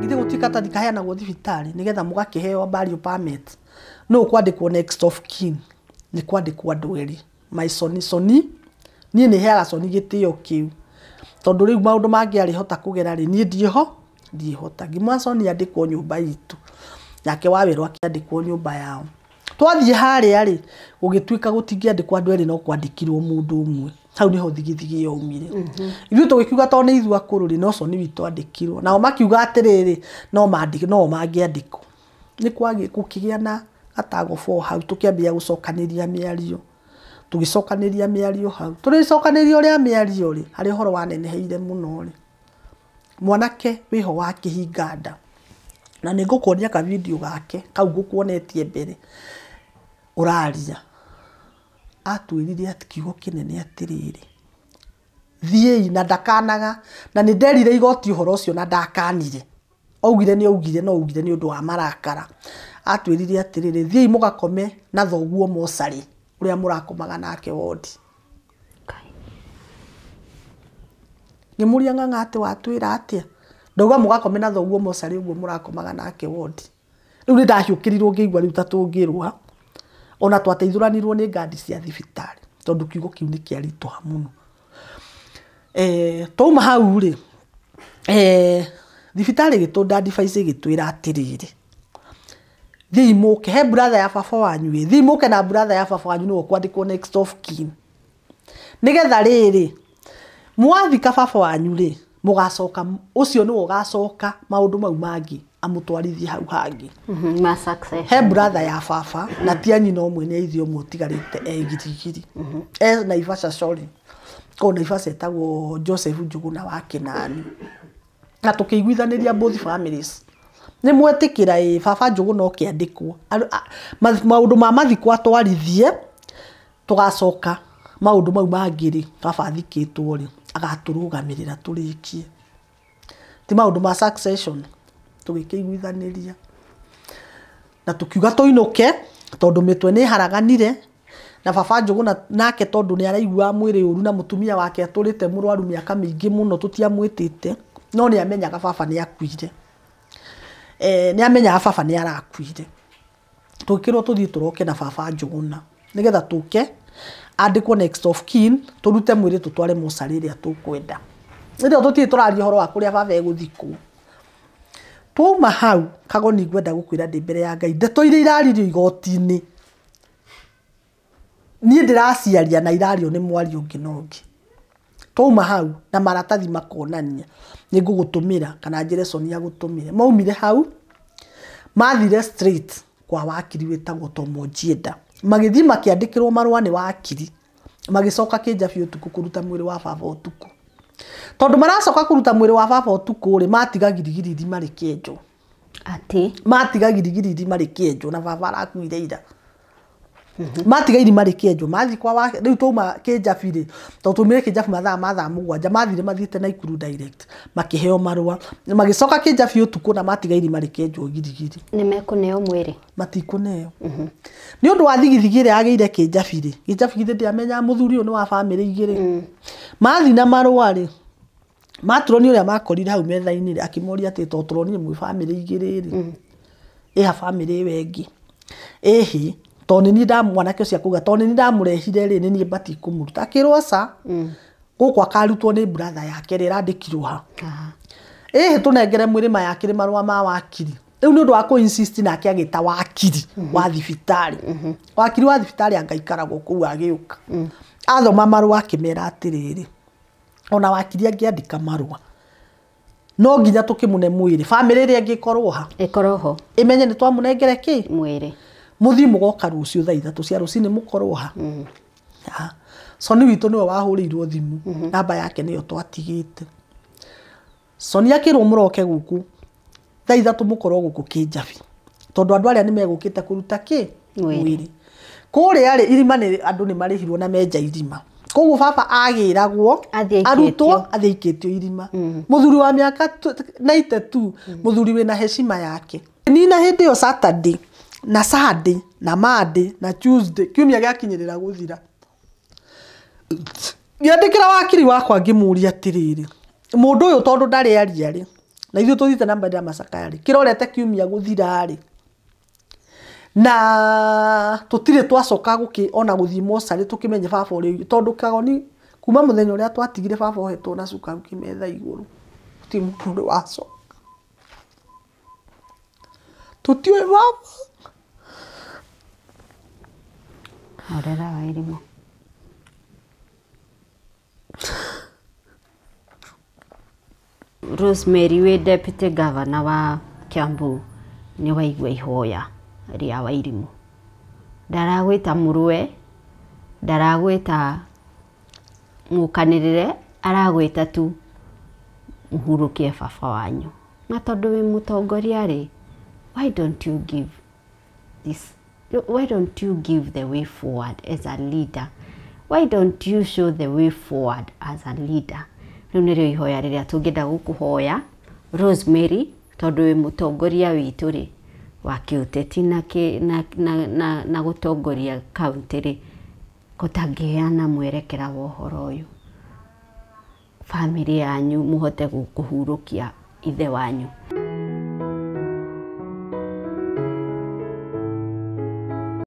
Githĩ gũtirĩ karatathi kaheanagwo thibitarĩ nĩgetha mũgakĩheo burial permit? Nũ ũkwandĩkwo next of kin? Nĩ kwandĩkwo andũ erĩ. My Soni Soni, niĩ nĩ heaga Soni gĩtĩo kĩu, tondũ rĩu maũndũ mangĩ arĩhota kũgera rĩ, niĩ ndiĩho ndiĩhota. Ngĩmwĩra Soni andĩkwo nyũmba itũ, nake Wawerũ akĩandĩkwo nyũmba yao. Twathiĩ harĩa rĩ, gũgĩtuĩka gũtingĩandĩkwo andũ erĩ, no kwandĩkirwo mũndũ ũmwe. Hau nĩho thigithigi yaumire. Ithuĩ tũgĩkiuga tondũ nĩ ithuĩ akũrũ rĩ, no Soni witũ andĩkirwo. Nao makiuga atĩrĩrĩ, no mandĩke, no mangĩandĩkwo. Nĩ gũkĩgĩa na gatago hau, tũkĩambia gũcokanĩria mĩario. Tũgĩcokanĩria mĩario hau. Tũrĩcokanĩria ũrĩa mĩario rĩ, harĩ ũhoro waneneheire mũno rĩ. Mwanake wĩho wa kĩhinga nda. Na nĩ ngũkuonia ka video gake, kau ngũkuonetie mbere, ũraria. Atwĩrire atĩ kiugo kĩnene atĩrĩrĩ, thiĩi na ndakanaga, na nĩ nderire igoti ũhoro ũcio na ndakanire. Augire nĩ augire, no augire nĩ ũndũ wa marakara. Atwĩrire atĩrĩrĩ, thiĩi mũgakome na thoguo mocarĩ ũrĩa mũrakomaga nake wodi. Ngĩmũria ng'ang'a atĩ watwĩra atĩa? Ndauga mũgakome na thoguo mocarĩ ũguo mũrakomaga nake wodi. Rĩu nĩ ndahiũkĩrirwo ngĩigua rĩu ta tũngĩrũa. Ona twateithũranirwo nĩ ngandi cia thibitarĩ tondũ kiugo kĩu nĩ kĩaritũha mũno. Twauma hau rĩ, thibitarĩ ĩgĩtũ advice ĩgĩtwĩra atĩrĩrĩ, thiĩi mũke he brother ya baba wanyu ĩ, thiĩi mũke na brother ya baba wanyu nĩwe ũkwandĩkwo next of kin, nĩgetha rĩrĩ mwathika baba wanyu rĩ, mũgacoka ũcio nĩwe ũgacoka maũndũ mau mangĩ amũtwarithie hau hangĩ. Ma succession. He brother ya baba na ti a nyina ũmwe, nĩ a ithe ũmwe ũtigarĩte e Girigiri, e Naivasha, sorry, kũu Naivasha, etagwo Joseph Njuguna wa Kĩnani. Na tũkĩiguithanĩria both families nĩ mwetĩkĩra ĩ baba Njuguna ũkĩandĩkwo maũndũ ma mathiko atwarithie, tũgacoka maũndũ mau mangĩ rĩ, baba athikĩtwo rĩ, agatũrũgamĩrĩra tũrĩkie ti maũndũ ma succession. Tũgĩkĩiguithanĩria na tũkiuga tũinũke tondũ mĩtwe nĩ ĩharaganire na baba Njuguna nake, tondũ nĩ araiguaga mwĩrĩ ũru na mũtumia wake atũrĩte mũrwaru mĩaka mĩingĩ mũno tũtiamwĩtĩte, no nĩ amenyaga baba nĩ akuire. Nĩ amenyaga baba nĩ arakuire. Tũgĩkĩrwo tũthiĩ tũroke na baba Njuguna nĩgetha tũke andĩkwo next of kin, tũrute mwĩrĩ tũtware mocarĩ ĩrĩa tũkwenda. Hĩndĩ ĩyo tũtirĩ tũraria ũhoro wa kũrĩa baba egũthikwo. Twauma hau Kagoni, ngwenda gũkwĩra ndĩ mbere ya Ngai, ndeto iria iraririo igoti-inĩ niĩ ndĩraciaria na irario nĩ mwario ũngĩ na ũngĩ. Twauma hau na maratathi makonania, nĩ ngũgũtũmĩra kana njĩre Sonia agũtũmĩre. Maumire hau mathire straight kwa wakiri wĩtagwo Tom Ojienda, magĩthiĩ makĩandĩkĩrwo marũa nĩ wakiri, magĩcoka Kĩnjabi ũtukũ kũruta mwĩrĩ wa baba ũtukũ. Tondũ maracoka kũruta mwĩrĩ wa baba ũtukũ rĩ, matiga Girigiri irima rĩkĩenjwo. Atĩ? Matiga Girigiri irima rĩkĩenjwo, na baba arakuire ira. Matiga irima rĩkĩenjwo, mathiĩ kwa wa rĩu twauma Kĩnjabi rĩ, tondũ twaumire Kĩnjabi mathaa ma thaa 7, mathire mathiĩte Naikuru direct, makĩheo marũa, magĩcoka Kĩnjabi ũtukũ na matiga irima rĩkĩenjwo Girigiri. Nĩ mekũneo mwĩrĩ? Matikũneo nĩ ũndũ wa thigithigi ĩrĩa yagĩire Kĩnjabi rĩ. Kĩnjabi githĩ ndĩamenyaga mũthuri ũyũ nĩ wa bamĩrĩ igĩrĩ. Mathiĩ na marũa rĩ, matroni ũrĩa makorire hau metha-inĩ rĩ, akĩmoria atĩ tondũ tũronire mwĩ bamĩrĩ igĩrĩ rĩ, ĩha bamĩrĩ ĩyo ĩngĩ ĩhĩ, tondũ nĩ niĩ mwanake ũcio akauga tondũ nĩ niĩ ndamũrehire rĩ, nĩ niĩ batiĩ kũmũruta. Akĩrwo aca, gũkũ akarutwo nĩ brother yake ĩrĩa ĩrandĩkirwo ha. Ĩhĩ, tũnengere mwĩrĩ, maya akĩrĩ marũa ma wakiri. Rĩu nĩ ũndũ wa kũ insist nake agĩta wakiri wa thibitarĩ. Wakiri wa thibitarĩ angaikaragwo kũu, agĩũka athoma marũa akĩmera atĩrĩrĩ, ona wakiri angĩandĩka marũa no nginya tũkĩmũne mwĩrĩ, bamĩrĩ ĩrĩa ĩngĩkorwo ha Ĩkorwo ho. ĩmenye nĩ twamũnengere kĩ Mwĩrĩ. Mũthiĩ mũgoka rũciũ thaa 3 cia rũcinĩ mũkorwo ha. Ah, Soni witũ nĩwe wahũrĩirwo thimũ, namba yake nĩyo twatigĩte. Soni akĩrwo mũroke gũkũ thaa 3, mũkorwo gũkũ Kĩnjabi, tondũ andũ arĩa nĩ megũkĩte kũruta kĩ Mwĩrĩ. Kũrĩa rĩ, irima nĩ andũ nĩ marĩhirwo na menja irima, koguo baba agĩragwo Athiĩ arutwo aikĩtio. Athiĩ aikĩtio irima. Mũthuri wa mĩaka 92, mũthuri wĩna heshima yake. Nina hĩndĩ ĩyo Saturday na Sunday na Monday na Tuesday, kiumia gĩakinyĩrĩra gũthira, ngĩandĩkĩra wakiri wakwa ngĩmũria atĩrĩrĩ, mũndũ ũyũ tondũ ndarĩ aria rĩ Na ithuĩ tũthiĩte na mbere na macakaya rĩ, kĩrorete kiumia gũthira rĩ, na tũtirĩ twacoka gũkĩ ona gũthiĩ mocarĩ tũkĩmenye baba ũrĩa, tondũ Kagoni kuma mũthenya ũrĩa twatigire baba ohetwo na cuka kĩmetha igũrũ, gũtirĩ mũndũ ũrĩ wacoka. Tũtiũĩ baba. Horera Wairimu. Rosemary wĩ deputy governor wa Kiambu nĩ waigua ihoya rĩa Wairimu. Ndaragwĩta mũrũe, ndaragwĩta mũkanĩrĩre, aragwĩta tu mũhurũkie baba wanyu. Na tondũ wĩ mũtongoria rĩ, why don't you give this, why don't you give the way forward as a leader? Why don't you show the way forward as a leader? Rĩu nĩrĩo ihoya rĩrĩa tũngĩenda gũkũhoya Rosemary, tondũ wĩ mũtongoria witũ rĩ wa kĩũteti na, na, na, na, na gũtongoria kaunti rĩ, kũtangĩheana mwerekera wa ũhoro ũyũ, bamĩrĩ yanyu mũhote kũhurũkia ithe wanyu.